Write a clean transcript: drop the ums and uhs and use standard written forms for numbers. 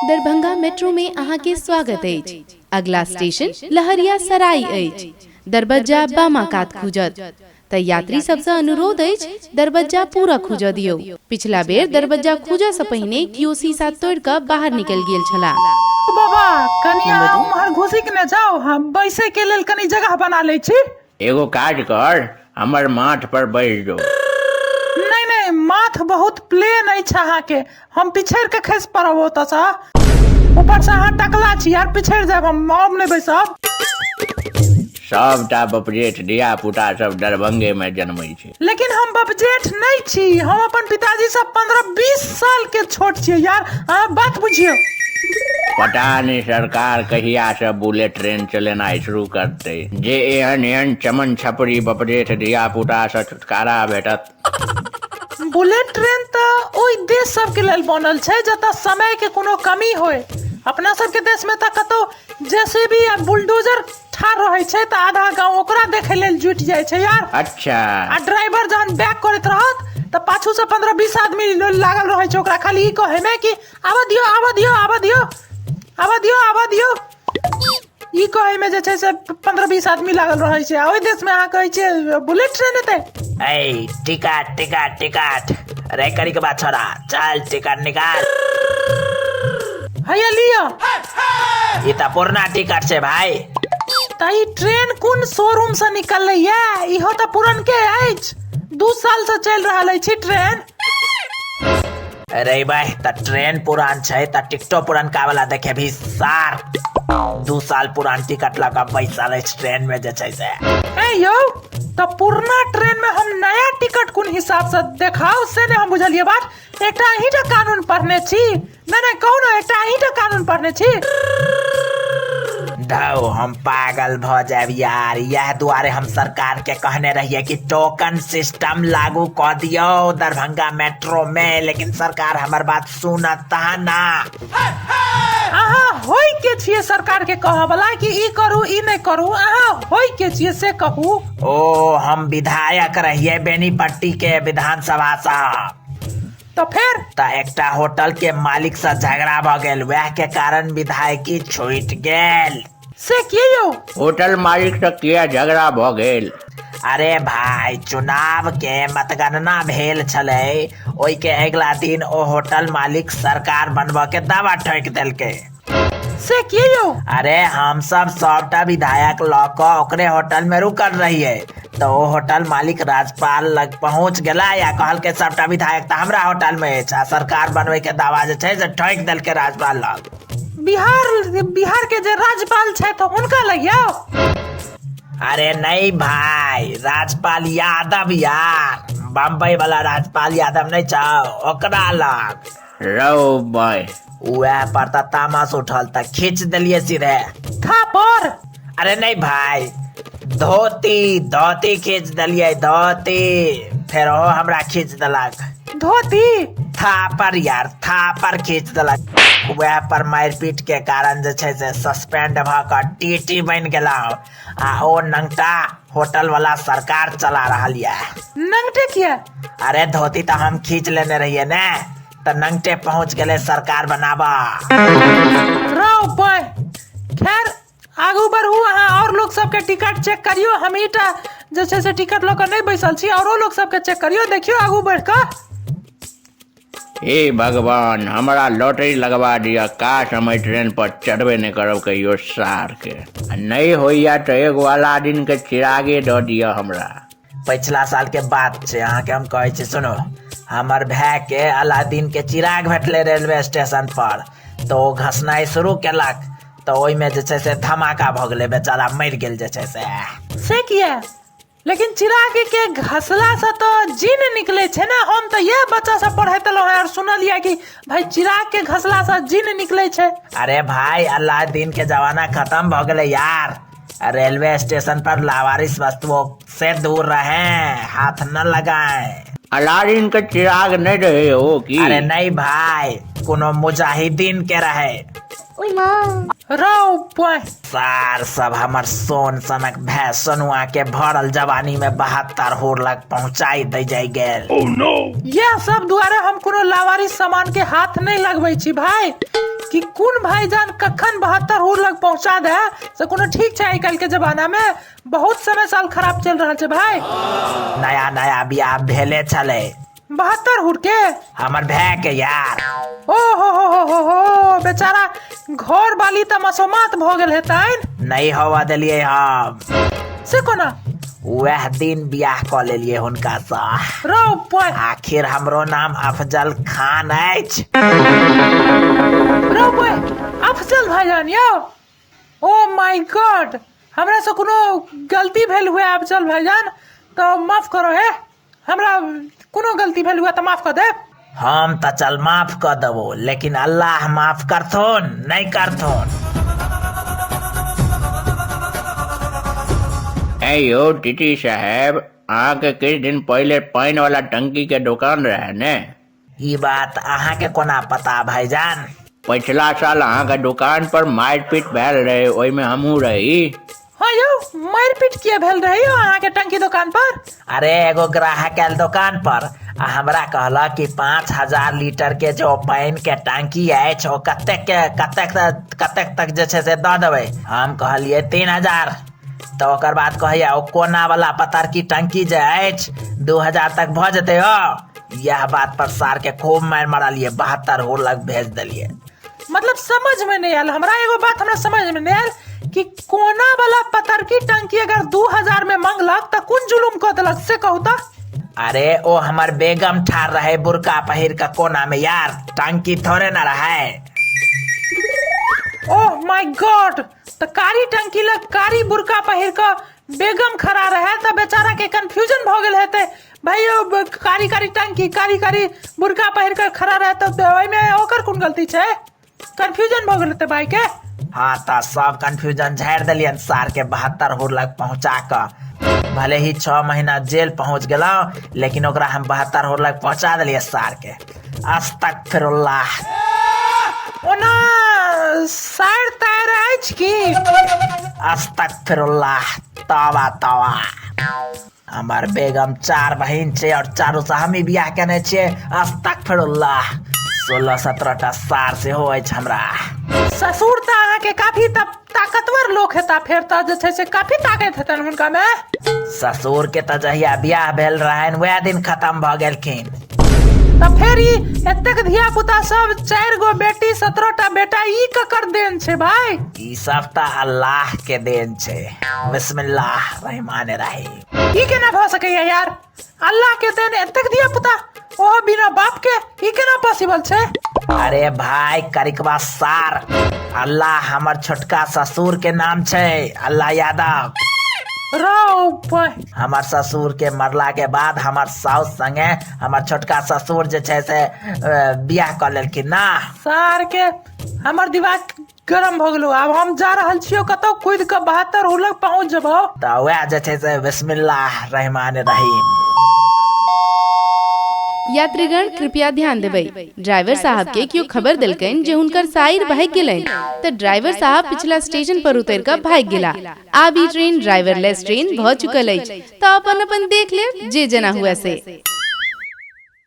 Darbhanga metro में अहाँ के स्वागत अछि। अगला स्टेशन लहरियासराय अछि। दरबज्जा बामा कात खुजत। तऽ यात्री सबसँ अनुरोध अछि दरबज्जा पूरा खुजऽ दियौ। पिछला बेर दरबज्जा खुजऽ सँ पहिने कियो शीशा तोड़ि कऽ बाहर निकलि गेल छलाह। बाबा कनि अहाँ उम्हर घुसि ने जाउ, हम बैसै के लेल कनि जगह बना लै छी। एगो काज कर, हमर माथ पर बैस जो। नहि नहि, माथ बहुत प्लेन अछि अहाँके, हम पिछड़ि के खसि पड़ब ओतऽसँ। ऊपरसँ अहाँ टकला छी यार, पिछड़ि जायब हम, हम नहि बैसब। सबटा बपजेठ धिया पुता सब दरभंगे में जन्मै छै। लेकिन हम बपजेठ नहि छी, हम अपन पिताजी सँ 15-20 साल के छोट छियै यार, अहाँ बात बुझियौ। पता नहि सरकार कहिया से बुलेट ट्रेन चलेनाइ शुरू करतै जे एहन एहन चमन छपरी बपजेठ धिया पुता सँ छुटकारा भेटत। बुलेट ट्रेन तऽ ओहि देश सबके लेल बनल छै जतऽ समय के कोनो कमी होय। अपना सबके देश में तऽ कतौ जेसीबी आ बुलडोजर ठाढ़ रहै छै तऽ आधा गांव ओकरा देखै लेल जुटि जाइ छै यार। अच्छा। आ ड्राइवर जहन बैक करैत रहत तऽ पाछू से 15-20 आदमी लागल रहै छै ओकरा खाली ई कहै में कि आबऽ दियौ, आबऽ दियौ, आबऽ दियौ, आबऽ दियौ, आबऽ दियौ, ई कहै में जे छै से 15-20 आदमी लागल रहै छै। आ ओहि देश में अहाँ कहै छियै बुलेट ट्रेन एतै। ऐ टिकट टिकट टिकट, अरे करी के बात छोड़ा, चल टिकट निकाल। हैया लिअ। ई तऽ पुरना टिकट छै भाई। तऽ ई ट्रेन कोन शोरूम से निकललै या? इहो तऽ पुरनके अछि, 2 साल से चलि रहल अछि ट्रेन। अरे भाई, तऽ ट्रेन पुरान छै तऽ टिकटो पुरनका वाला देखेबही सार। 2 साल पुरान टिकट लऽ कऽ बैसल अछि ट्रेन में जे छै से। ए यौ, तऽ पुरना ट्रेन में हम नया टिकट कोन हिसाब से देखाउ से नहि हम बुझलियै बात। एकटा अहींटा कानून पढ़ने छी? नहि नहि कहू ने, एकटा अहींटा कानून पढ़ने छी? धौ, हम पागल भऽ जायब यार। इएह दुआरे हम सरकार के कहने रहियै कि टोकन सिस्टम लागू कऽ दियौ दरभंगा मेट्रो में, लेकिन सरकार हमर बात सुनत तहन ना। अहाँ होइ के छियै सरकार के कहऽ वाला कि ई करू ई नहि करू? अहाँ होइ के छियै से कहू। ओ हम विधायक रहियै बेनीपट्टी के विधानसभा सँ। तऽ फेर? तऽ एकटा होटल के मालिक से झगड़ा भऽ गेल, वएह के कारण विधायकी छूटि गेल। से की यौ? होटल मालिक से किया झगड़ा भऽ गेल? अरे भाई, चुनाव के मतगणना भेल छलै, ओहि के अगिला दिन ओ होटल मालिक सरकार बनबऽ के दावा ठोकि देलकै। से की यौ? अरे हम सब सबटा विधायक लऽ कऽ ओकरे होटल में रुकल रहियै, तऽ ओ होटल मालिक राज्यपाल लग पहुँच गेला या कहलकै सबटा विधायक तऽ हमरा होटल में अछि, आ सरकार बनबै के दावा जे छै से ठोकि देलकै राज्यपाल लग। बिहार के जे राज्यपाल छथि हुनका लग यौ? अरे नहीं भाई, राजपाल यादव यार, बम्बई वाला राजपाल यादव नहीं छौ, ओकरा लग। रौ भाई। वएह पर तऽ तामस उठल तऽ खींच देलियै सीधे। थापड़? अरे नहीं भाई, धोती धोती खींच देलियै, धोती। फेर ओहो हमरा खींच देलक। धोती? थापर यार, थापर खींच देलक। वएह पर मारि पीट के कारण जे छै से सस्पेंड भऽ कऽ टीटी बनि गेलहुँ, आ ओ नंगटा होटल वाला सरकार चला रहल यऽ। नंगटे किया? अरे धोती तऽ हम खींच लेने रहियै ने, तऽ नंगटे पहुँच गेलै सरकार बनाबऽ। रौ बय। खैर आगू बढ़ू अहाँ, और लोग सबके टिकट चेक करियौ। हम ईटा जे छै से टिकट लऽ कऽ नहि बैसल छी, औरो लोग सबके चेक करियौ, देखियौ आगू बढ़ि कऽ। हे भगवान, हमरा लॉटरी लगवा दिअ, काश हम एहि ट्रेन पर चढ़बे नहि करब कहियो सार के। आ नहि होइया तऽ एगो अलादीन के चिरागे दऽ दिअ हमरा। पिछला साल के बात छै, अहाँके हम कहै छी सुनू, हमर भाय के अलादीन के चिराग भेटलै रेलवे स्टेशन पर, तऽ ओ घसनाइ शुरू केलक, तऽ ओहिमे जे छै से धमाका भऽ गेलै, बेचारा मरि गेल जे छै से। से किया? लेकिन चिराग के घसला से तऽ जिन निकले छै ने। हम तऽ यह बच्चा सब पढ़ैत रहलहुँ हैं और सुनलियै कि भाई चिराग के घसला से जिन निकले छै। अरे भाई, अलादीन के जमाना खत्म भऽ गेलै यार। रेलवे स्टेशन पर लावारिस वस्तुओं से दूर रहें, हाथ न लगाएं। अलादीन के चिराग नहीं रहे हो की? अरे नहीं भाई, कोनो मुजाहिदीन के रहे। रौ बॉय। सार सब हमर सोन सनक भै सोनुआ के भरल जवानी में 72 हुर लग पहुंचाई दे जाय गेल। Oh, no. यह सब दुआरे हम कोनो लावारिस सामान के हाथ नहीं लगबै छी भाई। कि कोन भाईजान कखन 72 हुर लग पहुंचा दे से कोनो ठीक छै। आइ काल्हि के जमाना में बहुत समय साल खराब चल रहल छै भाई। नया नया बियाह भेले छलै 72 हुर के हमर भाय के यार। ओ हो हो हो हो हो, बेचारा घर वाली तऽ मसोमात भऽ गेल हेतनि। नहीं होवा देलियै हम। से कोना? वएह दिन बियाह कऽ लेलियै हुनकासँ। रौ पाय। आखिर हमरो नाम अफजल खान अछि। रौ पाय, अफजल भाईजान यौ, ओ my God, हमरा से कोनो गलती भेल हुए अफजल भाईजान तऽ माफ करो हे, हमरा कोनो गलती भेल हुए तऽ माफ कऽ देब। हम तऽ चल माफ कऽ देबो, लेकिन अल्लाह माफ करथुन नहीं करथुन। ऐ यौ टीटी साहेब, अहाँके किछु दिन पहिले पानि वाला टंकी के दुकान रहे ने? ई बात अहाँके कोना पता भाईजान? पिछला साल अहाँके दुकान पर मारि पीट भेल रहे, ओहिमे हमहूँ रही। हाँ यौ, मारि पीट किया भेल रहे यौ अहाँके टंकी दुकान पर? अरे एगो ग्राहक आयल दुकान पर आ हमरा कहलक कि 5000 लीटर के जो पानि के टंकी अछि ओ कतेक के कतेक कतेक तक जे छै से दऽ देबै। हम कहलियै 3000। तऽ ओकर बाद कहैया ओ कोना वाला पतरकी टंकी जे अछि 2000 तक भऽ जेतै हो। यह बात पर सार के खूब मारि मारलियै, 72 हुर लग भेज देलियै। मतलब समझ में नहीं आयल हमरा, एगो बात हमरा समझ में नहीं आयल कि कोना वाला पतरकी टंकी अगर 2000 में मंगलक तऽ कोन जुलुम कऽ देलक से कहू तऽ। अरे ओ हमर बेगम ठार रहे बुरका पहिर के कोना में यार, टंकी थोड़े न रहे। ओह my God, तऽ कारी टंकी लग कारी बुरका पहिर कऽ बेगम खड़ा रहे तऽ बेचारा के कंफ्यूजन भऽ गेल हेतै भाई। ओ कारी कारी टंकी कारी कारी बुरका पहिर कऽ खड़ा रहे तऽ ओहिमे ओकर कोन गलती छै? कंफ्यूजन भऽ गेल हेतै भाई के। हाँ तऽ सब कंफ्यूजन झाड़ि देलियनि सार के 72 हुर लग पहुंचा कऽ। भले ही 6 महीना जेल पहुंच गेलहुँ, लेकिन ओकरा हम 72 हुर लग पहुंचा देलियै सार के। अस्तगफिरुल्लाह। ओना सार तार अछि की? अस्तगफिरुल्लाह, तौबा तौबा। हमर बेगम 4 बहिन छै और चारू से हमही बियाह केने छियै। अस्तगफिरुल्लाह, 16-17 टा सार सेहो अछि हमरा। ससुर तऽ अहाँके काफी ताकतवर लोक हेता, फेर तऽ जे छै से काफी ताकत हेतनि हुनका में। ससुर के तऽ जहिया बियाह भेल रहनि वएह दिन खत्म भऽ गेलखिन। तऽ फेर ई एतेक धिया पुता सब 4 गो बेटी 17 टा बेटा, ई ककर देन छै भाई? ई सब तऽ अल्लाह के देन छै। बिस्मिल्लाह रहमान रहीम। ई केना भऽ सकैया यार? अल्लाह के देन एतेक धिया पुता, ओहो बिना बाप के, ई केना पॉसिबल छै? अरे भाई करिकबा सार, अल्लाह हमर छोटका ससुर के नाम छै अल्लाह यादव। रौ पाय। हमर ससुर के मरला के बाद हमर साउस संगे हमर छोटका ससुर जे छै से बियाह कऽ लेलखिन ना। सार के हमर दिमाग गरम भऽ गेलो, आब हम जा रहल छियो कतौ कूद कऽ 72 हुर लग पहुंच जेबौ। तऽ वएह जे छै से बिस्मिल्लाह रहमान रहीम। यात्रीगण कृपया ध्यान देबै, ड्राइवर साहब के केओ खबर देलकनि जे हुनकर साइर भागि गेलनि तऽ ड्राइवर साहब पिछला स्टेशन पर उतरि कऽ भागि गेला। आब ई ट्रेन ड्राइवरलेस ट्रेन भऽ चुकल अछि, तऽ अपन अपन देख लेब जे जेना हुए से।